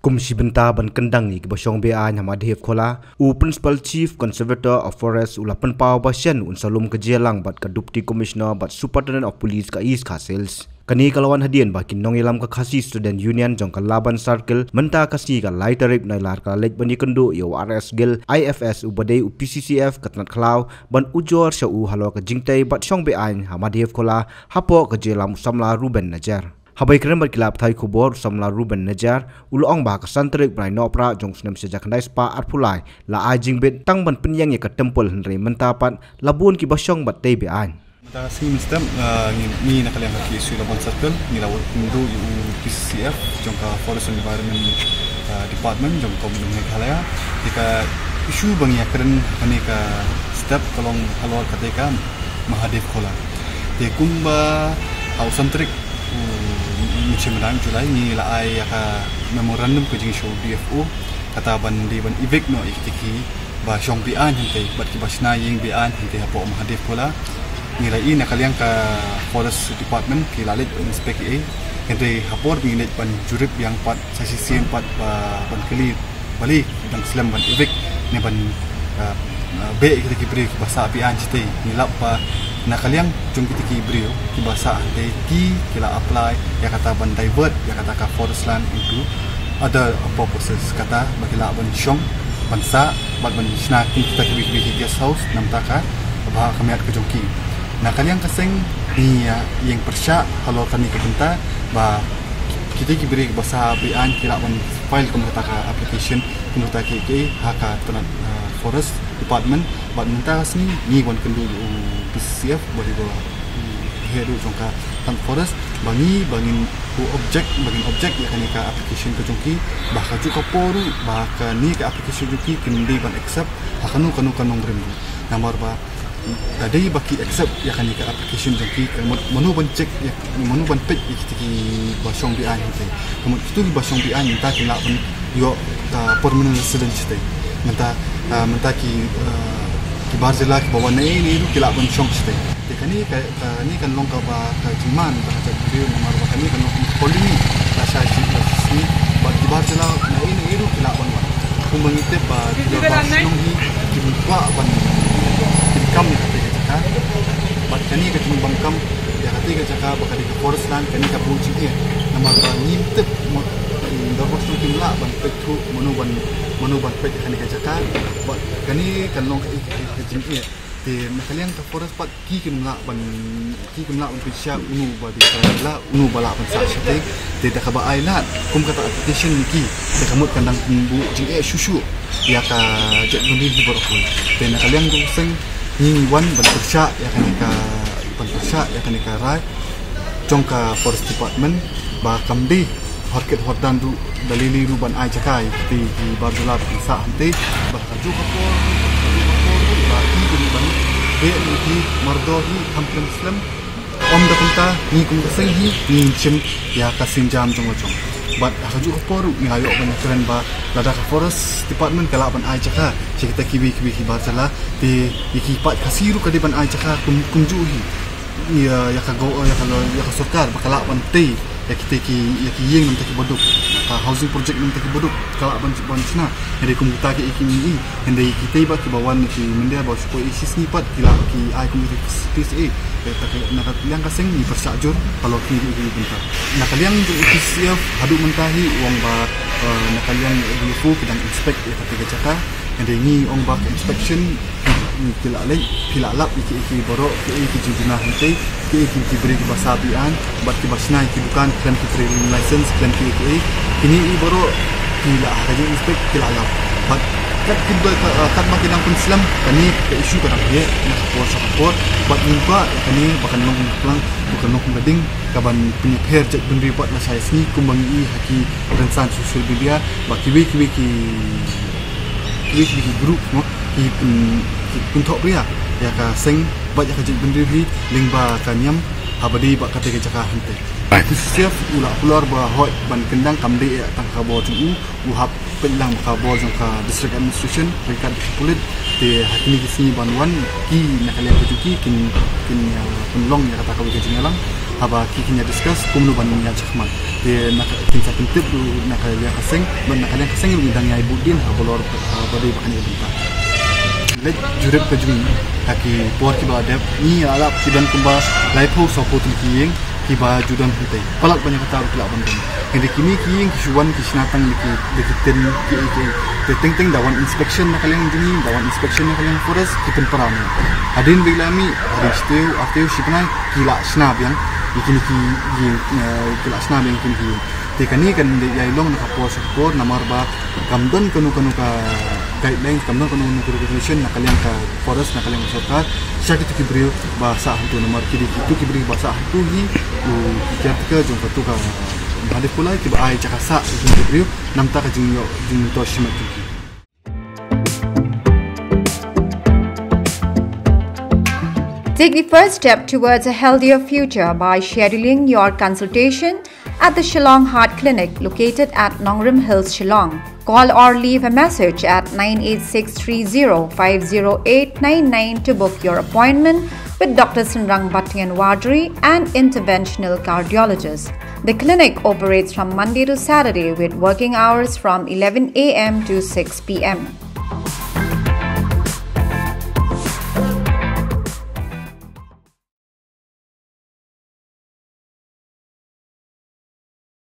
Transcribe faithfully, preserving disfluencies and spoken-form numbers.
Kum shi bynta ban kyndang ïa kiba shong be-aiñ ha Mahadevkhola, u Principal Chief Conservator of Forest u la pynpaw ba shen un sa lum ka jingïalang bad ka Deputy Commissioner bad Superintendent of Police ka East Khasi Hills. Kane ka la wan hadien ba ki nongïalam ka Khasi Student Union jong ka Laban Circle mynta ka sngi ka lai tarik Nailar ka la leit ban ïakynduh ïa u R S Gill, I F S, uba dei u P C C F ka tnat khlaw, ban ujor sha u halor ka jingtei bad shong be-aiñ ha Mahadevkhola hapoh ka jingïalam u samla Ruben Najar. Haba ïakren bad ki lad pathai khubor, u samla Ruben Najar u la ong ba ha ka san tarik bnai Nohprah jong u snem shi hajar khyndai spah arphew lai la ai jingbit tang ban pynïeng ïa ka temple, hynrei mynta pat la bun kiba shong bad tei be-aiñ. Mynta ka sngi mynstep, ah, ngi, ngi na ka liang ka K S U Laban Circle ngi la wan kynduh ïa u P C C F jong ka Forest Environment, ah, Department jong ka Meghalaya ïa ka issue ba ngi ïakren ha kane ka step ka long halor kata ka Mahadevkhola. Te kumba ha u san tarik u, u, u July ngi la ai ïa ka memorandum ka jingïashoh D F O kata ban dei ban evict noh ïa kita kiba shong be-aiñ hangtei bad kiba shna ïing be-aiñ hangtei hapoh Mahadevkhola. Ngi la ïohi na ka liang ka Forest Department ki la leit ban inspect ïa, hynrei ha por ba ngi leit ban jurip biang pat sa shisien pat ba ban kylli balei dang slem ban evict ne ban, ah, ah, beh kita ki briew kiba sah be-aiñ shatei. Ngi lap ba na ka liang jong kita ki briew kiba sah hangtei ki, ki la apply ïa kata ban divert ïa kata ka forest land into other purposes, kata ba ki lah ban shong, ban sah bad ban shna kum kita kiwei kiwei ki guest house namar ka ba ka miat ka jong ki. Na ka liang ka seng ngi ïeng pyrshah halor kane ka bynta ba kita ki briew kiba sah be-aiñ ki lah ban file kum kata ka application kum kata ka, ka, ha ka tnat, ah, Forest Department. Bad mynta ka sngi ngi wan kynduh ïa u P C C F ba dei ba u head ruh jong ka tnat Forest ba ngi, ba ngin, u object, ba ngin object ïa kane ka application ka jong ki, ba ha kajuh ka por ruh ba kane ka application jong ki kim dei ban accept ha kano kano ka nongrim ruh. Namar ba lada dei ba ki accept ïa kane ka application jong ki, ka mut mano ban check ïa, mano ban peit ïa kita kiba shong be-aiñ hangtei. Ka mut kito kiba shong be-aiñ mynta ki lah ban ïoh ka permanent resident shatei. Mynta, ah, mynta ki, ah, ki bar jylla kiba wan naei naei ruh ki lah ban shong shatei. Te kane ka, kane kan long kaba ka jingman ba ka jaitbynriew namar ba kane kan long ka colony lashai shi, lashai shi sngi bad ki bar jylla naei naei ruh ki lah ban wan. Kumba ngi tip ba ki dorbar shnong hi kim kwah ban, kim kam ïa kata ka jaka. Bad kane ka jingpang kam ïa kata ka jaka ba ka dei ka forest land, kane ka bun jingeh. Namar ba ngim tip mo, ki dorbar shnong kim lah ban peit thuh mano ban, mano ban peit ïa kane ka jaka. Bad kane kan long ka, ka, ka jingeh. Te na ka liang ka forest pat ki kim lah ban, ki kim lah ban pynshai uno ba dei ka la, uno ba lah ban sah shatei. Te da kaba ai lad kum kata application ïa ki, te ka mut kan dang pynbuh jingeh shuh shuh ïa ka jaitbynriew hi baroh. Te na ka liang jong ka seng ngi wan ban pyrshah ïa kane ka, ban pyrshah ïa kane ka rai jong ka Forest Department ba kam dei hor kit hor dan ruh da lei lei ruh ban ai jaka ïa kita ki bar jylla ba kin sah hangtei. Bad ha kajuh ka por, ha kajuh ka por ruh ba ki dei ban beh ïa ki mardor hi kham khlem slem. Ym da kumta ngi kum ka seng hi ngin shim ïa ka sienjam jong la jong. Bad ha kajuh ka por ruh ngi la ïoh ban ïakren ba lada ka Forest Department ka lah ban ai jaka sha kita kiwei kiwei ki bar jylla, te ïa ki paid Khasi ruh ka dei ban ai jaka kum, kumjuh hi. Ïa, ïa ka go, ïa ka, ïa ka sorkar ba ka lah ban tei ïa kita ki, ïa ki ïing namar ki baduk, ka housing project namar ki baduk ka lah ban, ban shna. Hynrei kum kita ki, ki, ki, hynrei kita ba kiba wan ki mynta ba shu poi shi sngi pat ki lah ki ai kum kita ki P C A. Ïa, ta ka, na ka liang ka seng ngi pyrshah jur halor kine ki, ki bynta. Na ka liang jong u P C F haduh mynta hi u ong ba, eh, na ka liang D F O ki dang inspect ïa kata ka jaka. Hynrei ngi ong ba ka inspection ngi, ki la leh, phi la lap ïa ki, ïa ki baroh, ki, ïa ki jingduna hangtei, ki, ïa ki, ki briew kiba sah be-aiñ bad kiba shna ïa ki dukan khlem ki trading license, khlem ki, ïa ki, ïa kine baroh ki la ha ka jing inspect ki la lap. Bad kat kiba, ka, ah, kat ba ki dang pynslem kane ka issue ka dang heh na ka por sha ka por. Bad ngim kwah ïa kane ba kan long kumba ka ding, ka ban pynïapher jaitbynriew pat lashai sngi kumba ngi ïohi ha ki rynsan social media ba kiwei kiwei ki, kiwei kiwei ki group mo, ki pyn, ki pynthohbria ïa ka seng bad ïa ka jaitbynriew hi lyngba ka niam haba dei ba kata ka jaka hangtei. P C C F u la kular ba hooid ban kyndang kam dei tang ka bor jong u, u hap peit lang ka bor jong ka District Administration ryngkat ka pulit. Te ha kine ki sngi ban wan ki na ka liang ka jong ki kin, kin, ah, pynlong ïa kata kawei ka jingïalang. Ba ki kin ïa discuss kumno ban ïa shakmat. Te na ka kin sa pyntip ruh na ka liang ka seng, ban na ka liang ka seng ruh ngi dang ïa bud dien ha Balor, ha ba dei ba kane ka bynta. Leit jurip ka jong ngi ha ki por kiba la dep, ngi ïa lap ki don kumba laiphew sawphew tylli ki ïing kiba ju don hangtei. Palat ban ïa kata ruh ki lah ban don. Hynrei kine ki ïing ki shu wan ki shna tang da ki, da ki tin ki, ki, te teng teng da wan inspection na ka liang jong ngi, da wan inspection na ka liang forest, ki pynpra noh. Hadien ba ki la mih, hadien shi taïew, ar taïew, shi bnai, ki la shna biang ïa kine ki, ki, eh, ki la shna biang ïa kine ki. Te kane kan dei ïa long na ka por sha ka por, namar ba kam don kano kano ka guidelines, kam don kano kano ka regulation na ka liang ka forest, na ka liang ka sorkar sha kitu ki briew ba sah hangtu, namar ki dei kitu ki briew ba sah hangtu hi u caretaker jong katu ka Mahadev Kulai, kiba ai jaka sah ïa kitu ki briew, namar ka jingïoh jingmyntoi shimet jong ki. Take the first step towards a healthier future by scheduling your consultation at the Shillong Heart Clinic located at Nongrim Hills, Shillong. Call or leave a message at nine eight six three zero five zero eight nine nine to book your appointment with Doctor Synrang Battianwadri, an interventional cardiologist. The clinic operates from Monday to Saturday with working hours from eleven a m to six p m.